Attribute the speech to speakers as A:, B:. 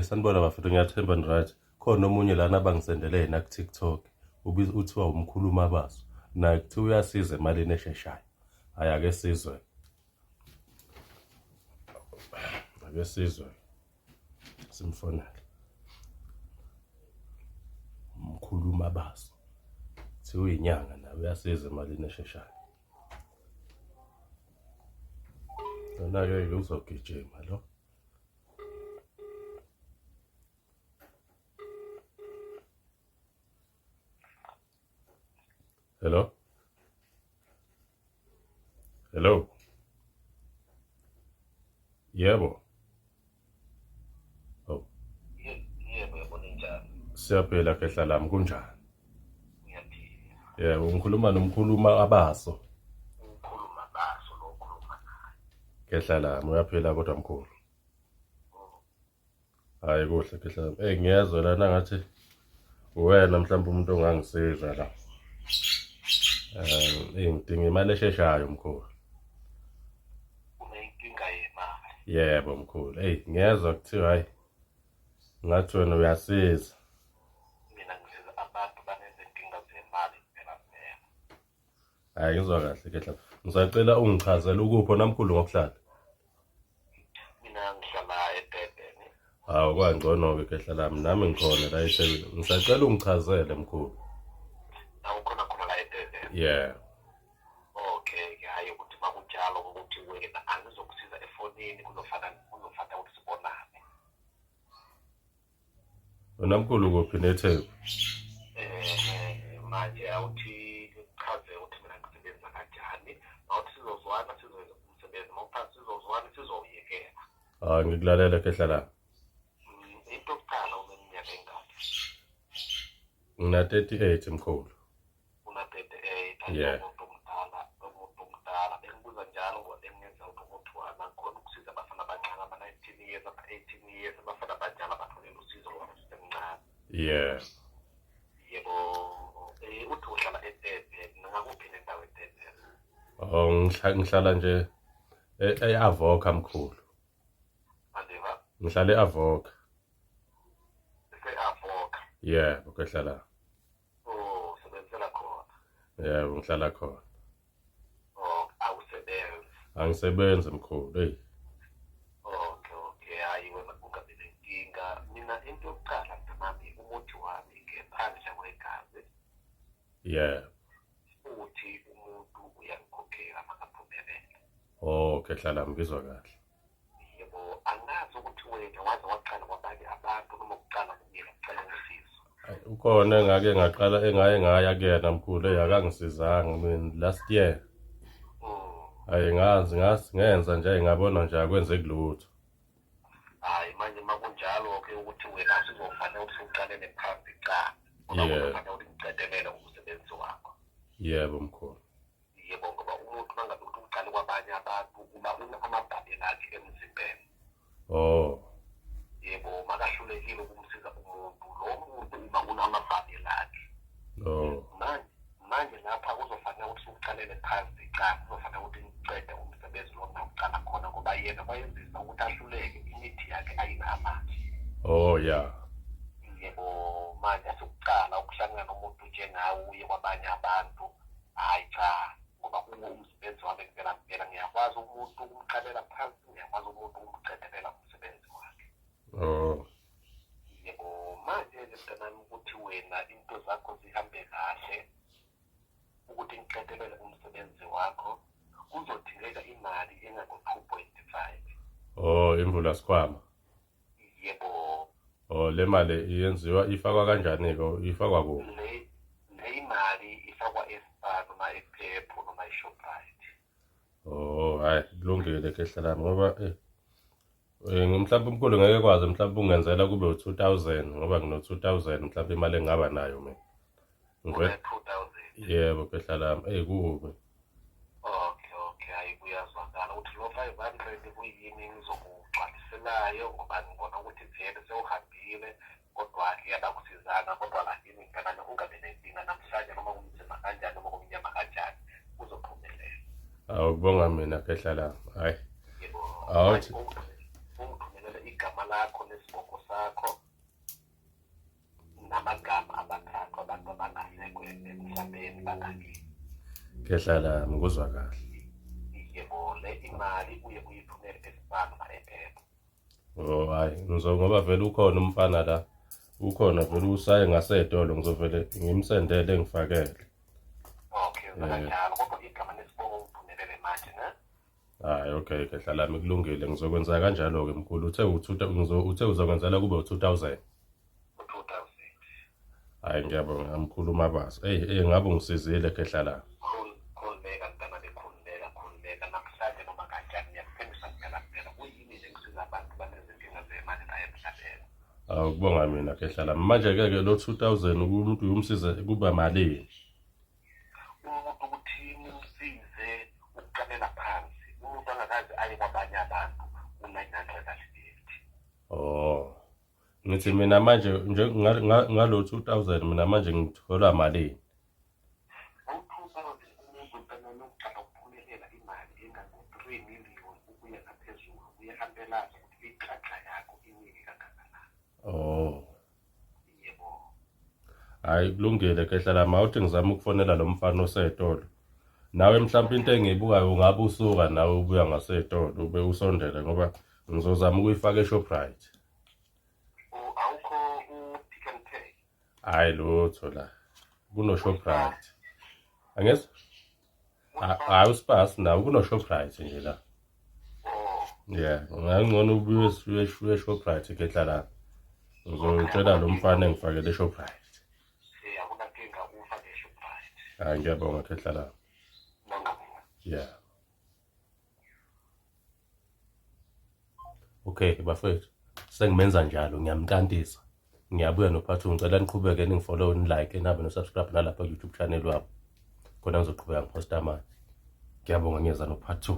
A: Sanibona bafethu, ngiyathemba ni-right. Khona omunye lana abangisendele yena ku-TikTok, ubiza uthiwa umkhulu uMabaso, naye kuthiwa uyasiza emalini esheshayo. Hhayi, ake sizwe, ake sizwe, simfonele umkhulu uMabaso, kuthiwa uyinyanga naye uyasiza emalini esheshayo. Lona-ke uzogijima lo. Hello? Hello? Yebo. Oh.
B: Yebo, yebo ninjani?
A: Siyaphila khehla lami kunjani?
B: Ngiyaphila.
A: Yebo, ngikhuluma nomkhuluma abaso.
B: Ukhuluma baso lo okhuluma naye.
A: Khehla lami uyaphila kodwa mkhulu. Hayi kuhle khehla lami. Ey ngiyezwa lana ngathi uwena mhlawumbe umuntu ongangisiza la. Eh ngidinga imali esheshayo mkhulu.
B: Unenkinga yemali.
A: Yebo mkhulu. Ey ngiyezwa kuthiwa hayi ngathi wena uyasiza.
B: Mina ngisiza abantu banezinkinga zemali kuphela kuphela.
A: Hayi ngizwa kahle khehla. Ngisacela ungichazele ukuphi namkhulu ngokuhlala.
B: Mina ngihlala eDurban.
A: Hawu kwangcono-ke khehla lami nami ngikhona la eThekwini. Ngisacela ungichazele mkhulu.
B: Nawe ukhona khona la eDurban.
A: Yeah.
B: Okay, ke hayi ukuthi makunjalo ukuthi wena angizokusiza efonini kuzofana kuzofana ukuthi sibonane.
A: Wena mkhulu kuphi neTheku?
B: Eh manje awuthi ngichaze ukuthi mina ngisebenza kanjani. Mawuthi sizozwana sizoyenza umsebenzi, mawuthi sizozwana sizowuyekela.
A: Hayi ngikulalela khehla la.
B: Into yokuqala uneminyaka engaki?
A: Ngina 38 mkhulu.
B: Una-38
A: Yeah.
B: umuntu omdala, umuntu omdala. Bengibuza njalo ngoba bengenza ukuthi nakhona ukusiza abafana abancane aba-19 years, aba-18 years, abafana abanjalo abatholele usizo ngoba basesemncane.
A: Yeah.
B: Yebo, uthi uhlala eDurban, ngakuphi nendawo eDurban?
A: Oh ngihlala nje e-Avoca mkhulu.
B: Andiva?
A: Ngihlala e-Avoca.
B: Se-Avoca.
A: Yebo, khehla la.
B: Oh, usebenzela khona.
A: Yebo, ngihlala khona.
B: Oh, awusebenzi.
A: Angisebenzi mkhulu, hey.
B: Okay, okay, hayi wena ungabi nenkinga. Mina into yokuqala mntanami umuthi wami ngephandle kwegazi.
A: Yebo.
B: Futhi umuntu uyangikhokhela makaphumelele.
A: Oh, khehla lami ngizwa kahle.
B: Yebo, angazi ukuthi wena waze waqala kwabanye abantu noma kuqala kumina kucela usizo.
A: Ukhona engake ngaqala engaye ngaya kuyena mkhulu eyi akangisizanga mina last year. Ayi ngazi ngazi ngenza nje ngabona nje akwenzeki lutho.
B: Hayi manje makunjalo ke ukuthi wena sizofanele ukuthi uqalele phansi kuqala. Ngoba kuzofanele ukuthi ngiqedelele umsebenzi wakho.
A: Yebo mkhulu.
B: Yebo ngoba umuntu mangabe ukuthi uqale kwabanye abantu uba amabhabela akhe emzimbeni.
A: Oh.
B: Yebo makahlulekile ukumsiza umuntu lo muntu uba unamabhabela akhe.
A: Oh.
B: Manje manje lapha kuzofanele ukuthi uqalele phansi cha kuzofanele ukuthi ngiqede umsebenzi lo ngawuqala khona ngoba yena kwayenzisa ukuthi ahluleke imithi yakhe ayinamandla.
A: Oh yeah.
B: Yebo manje asikuqala ukuhlangana nomuntu njengawe uye kwabanye abantu Hhayi cha, ngoba kuwo umsebenzi wami kuphela kuphela ngiyakwazi umuntu ukumqalela phansi, ngiyakwazi umuntu ukumqedelela umsebenzi wakhe.
A: Oh.
B: Yebo, manje-ke mntanami ukuthi wena into zakho zihambe kahle, ukuthi ngiqedelele umsebenzi wakho, kuzodingeka imali engango-2.5.
A: Oh, imvula sikhwama.
B: Yebo.
A: Oh, le mali iyenziwa ifakwa kanjani-ke? Ifakwa kuphi?
B: Le le imali ifakwa eSpar noma ePep noma eShoprite.
A: Oh, hayi kulungile khehla lami ngoba eh eh, mhlawumbe umkhulu ngeke kwazi mhlawumbe ungenzela kube u-2000 ngoba ngino-2000 mhlawumbe imali engingaba nayo mina.
B: Ngivele 2000.
A: Yebo khehla lami, eyi kubi.
B: Okay, okay, hayi kuyazwakala ukuthi lo 500 kuyimi engizokugcwaliselayo ngoba ngibona ukuthi vele sewuhambile kodwa-ke abakusizanga kodwa lakini mntanami ungabi nenkinga namhlanje noma kunzima kanjani noma kumnyama kanjani uzophumelela.
A: Awu kubonga mina khehla lami, hayi.
B: Yebo.
A: Awuthi
B: Ungithumelele igama lakho nesibongo sakho. la kimi.
A: Khehla lami, ngikuzwa kahle.
B: Yebo, le imali uye uyithumele eSpar noma ePep.
A: Oh hayi, ngoba vele ukhona umfana la. Ukhona vele usaye ngasetolo, ngizovele ngimsendele ngifakele.
B: Okay, kanjalo, kodwa igama nesibongo ungithumelele manje ne?
A: Hayi, okay, khehla lami, kulungile, ngizokwenza kanjalo-ke mkhulu. Uthe uthe uzokwenzela kube u-2000.
B: U-2000.
A: Hayi, ngiyabonga mkhulu Mabaso. Eyi, eyi, ngabe ungisizile khehla lami.
B: Khululeka mntanami, khululeka, khululeka. Namhlanje noma kanjani ngiyakuthembisa kuphela kuphela. Kuyini nje ngisiza abantu banezinkinga zemali la emhlabeni.
A: Awu, kubonga mina khehla lami. Manje-ke ke lo 2000 umuntu uyumsize kuba malini?
B: Umuntu ukuthi nimsize ukuqalela phansi, umuntu angakaze aye kwabanye abantu, u-950.
A: Oh. Ngithi mina manje nje ngalo 2000 mina manje ngithola malini?
B: Ngo-2000 umuntu mntanami uqala ukuphumelela imali engango-3 million ukuya ngaphezulu, kuyahambelana ukuthi inhlanhla yakho iningi kangakanani.
A: Oh.
B: Yebo.
A: Hayi, kulungile khehla lami, awuthi ngizama ukufonela lo mfana osetolo. Nawe mhlawumbe into engiyibukayo ungabe usuka nawe ubuya ngasetolo ube usondele, ngoba ngizozama ukuyifaka eShoprite.
B: Awukho u-Pick n Pay?
A: Hayi, lutho la. Kuno-Shoprite. Angizwa? Hayi, uSpar nawo kuno-Shoprite nje la.
B: Oh.
A: Yeah, ngangcono ubuye uye eShoprite khehla lami. Ngizotshela lo mfana engifakele eShoprite.
B: Akunankinga, ufake eShoprite.
A: Hayi, ngiyabonga khehla lami.
B: Bonga mina.
A: Yeah. Okay bafethu, sengimenza njalo, ngiyamkantisa. Ngiyabuya no-part 2. Ngicela niqhubeke ningifollow, nilike, nihambe no-subscribe nalapha ku-YouTube channel wabo. Khona ngizoqhubeka ngiposta amanye. Ngiyabonga, ngiyeza no-part 2.